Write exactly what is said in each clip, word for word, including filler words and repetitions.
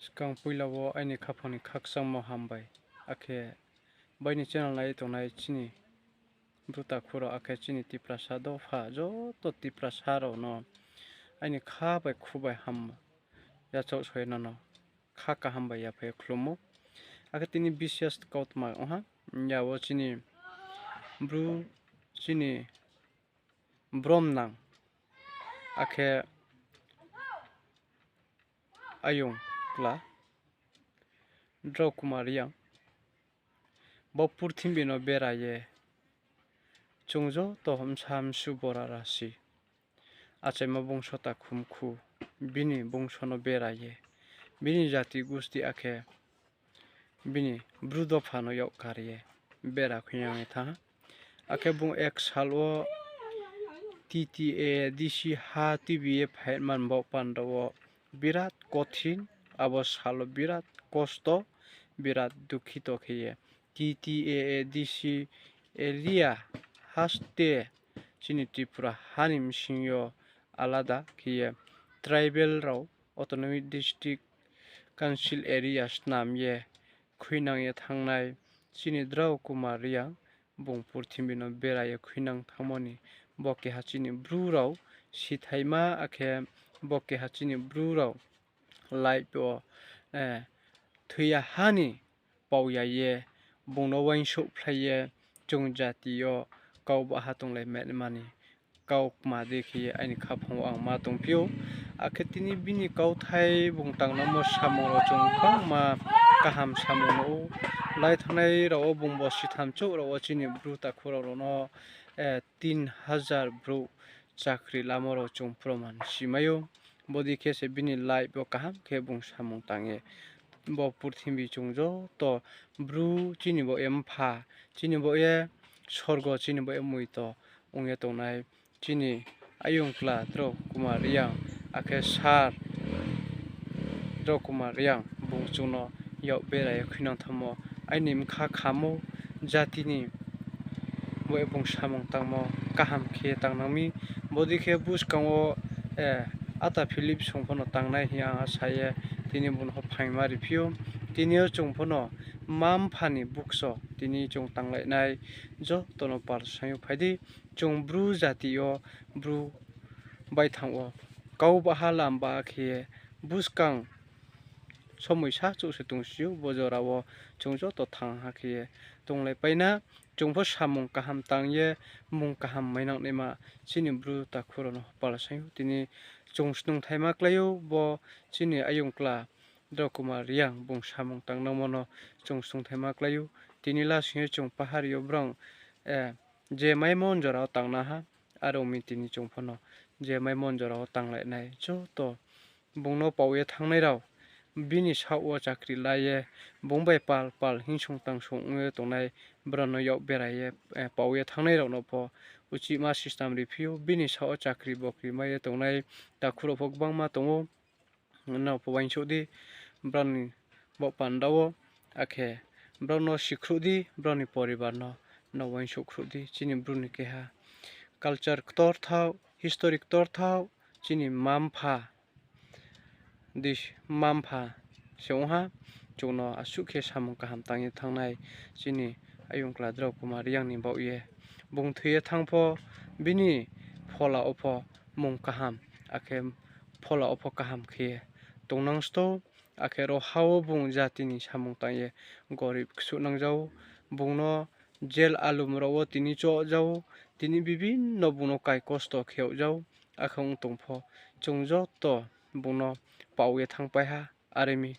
Skang poila wo aini khaphang ni khakchangmo hambai. Akhe baini channel nai tongnai chini bru takhu rao, akhe chini Tiprasa dopha, joto Tiprasa rao no aini kha bai khu bai ham yachaoh soi nono kha kaham bai yaphai khlumo. Akhe tini bisias kautma ong ha, ya wo chini bru, chini bromnang, akhe ayong kla Drao Kumar Reang. Bo purthimbi no bera ye chung joto bsa msu bora rasi, achaima bungso takhumkhu, bini bungso no bera ye, bini jati gusti akhe bini bru dopha no yak kar ye bera khuinang ye thanng ha. Akhe bung ek sal wo T T A D C ha tuibi ye phaihman baoh panda wo birat kothin, abo sal wo birat kosto, birat dukhito khe ye T T A D C area haste chini Tripura ha ni bsing yo alada khe ye tribal rao autonomic district council area snam ye khuinang ye thanngnai chini Drao Kumar Reang bung purthimbi no bera ye khuinang thanngmo ni bo keha chini bru rao sithaima, akhe bo keha chini bru rao life wo, eh, thoiya ha ni pao ya ye, bung no uaingsouhphlai ye, chung jati yo kau baha tonglai mani kau kma dei khe ye aini khaphang wo ang ma tongphi ou. Akhe tini bini kauthai bung tangnangmo samung rao chung gbangma kaham samung nuh ou. Lai thanngnai rao wo bung bo sithamchouh rao wo chini bru takhu rao rao no, eh, tin hajar brouh chakri lamo rao chung proman si mai ou. Bodei khe se bini life wo kaham khe bung samung tang ye bo purthimbi chung joto bru chini bo ye mpha, chini bo ye sorgo, chini bo ye muito ong ye tongnai chini ayong kla Drao Kumar Reang, akhe sir Drao Kumar Reang bung chung no yak bera ye khuinang thanngmo, aini bkha khamo, jati ni bo ye bung samung tangmo kaham khe tangnang mi. Bodei khe buskang wo, eh, ata Philip song pho no tangnai hing ye ang asa ye tini bung no pho phaingma riphi ou. Tini yo chung pho no mma mpha ni bukso tini chung tanglai nai, joto no pal saing ou phai di. Chung bru jati yo bru baithang wo kau baha lam baha khe ye buskang somoi sa chouh se tongsi ou, bo jora wo chung joto thanng ha khe ye tonglai pai na. Chung pho samung kaham tang ye mung kaham mainang naima chini bru takhu rao no pal saing ou. Tini chung snungthaima klái ou, bo chini ayong kla Drao Kumar Reang bung samung tangnangmo no chung snungthaima klái ou. Tini lasing ye chung pahari yo brang, eh, je maimo jora wo tangna ha, aro mi tini chung pho no je maimo jora wo tanglai nai joto bung no pao ye thanngnai rao, bini saoh wo chakri la ye, bung bai pal pal hingsung tangsung ong ye tongnai, brao no yak bera ye, eh, pao ye thanngnai rao no pho uchihma system riphi ou. Bini saoh wo chakri bokri mai ye tongnai takhu rao pho gbangma tong ou. Nrao pho uaingsouh di, brao ni baoh panda wo, akhe brao no sikhruh di, brao ni poribar no, nrao uaingsouh khruh di. Chini bru ni keha culture ktor thaoh, history ktor thaoh, chini mma mpha, mma mpha se ong ha, chung no asuh khe samung kaham tang ye thanngnai chini ayong kla Drao Kumar Reang ni baoh ye. Bung thoi ye thanng pho, bini phola wo pho mung kaham, akhe phola wo pho kaham khe ye tongnang stou, akhe ro ha wo bung jati ni samung tang ye gorib ksuh nang ja ou, bung no jail alum rao wo tini choh ja ou, tini bibinno bung no kai kosto khe yag ja ou, akhe ong tong pho, chung joto bung no pao ye thanngpai ha. Are mi,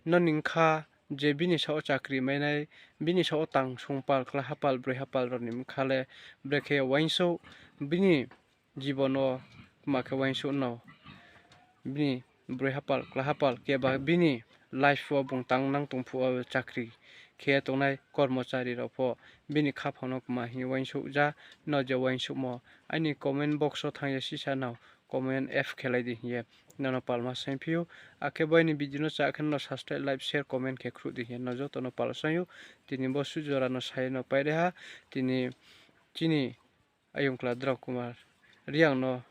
nrao ni bkha je bini saoh wo chakri mai nai, bini saoh wo tangsung pal, kla hapal, broi hapal rao ni bkha le brekhe uaingsouh, bini jibon wo kma khe uaingsouh no, bini broi hapal, kla hapal, keba bini life wo bung tangnang tong phuh wo chakri khe tongnai kormochari rao pho bini khaphang no kma hing ye uaingsouh ja, no je uaingsouhmo aini comment box wo thanng ye sisa no comment F khe lai di hing ye nono palma saingphi ou. Akhe bo aini video no chá khe no subscribe, like, share, comment khe khruh di hing ye no joto no pal saing ou. Tini bo suh jora no sa ye no pairi ha. Tini chini ayong kla Drao Kumar Reang no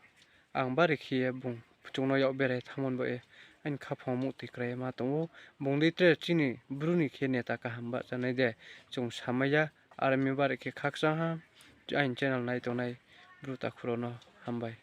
ang bari khe ye bung chung no yak berai thanngmo ni baoh ye aini khaphang wo muhtoi krai ye ma tong ou. Bung dei tre chini Bru ni khe neta kaham bahchanai de chung samai ya. Are mi bari khe khakchang ha, aini channel nai tongnai Bru takhu rao no hambai.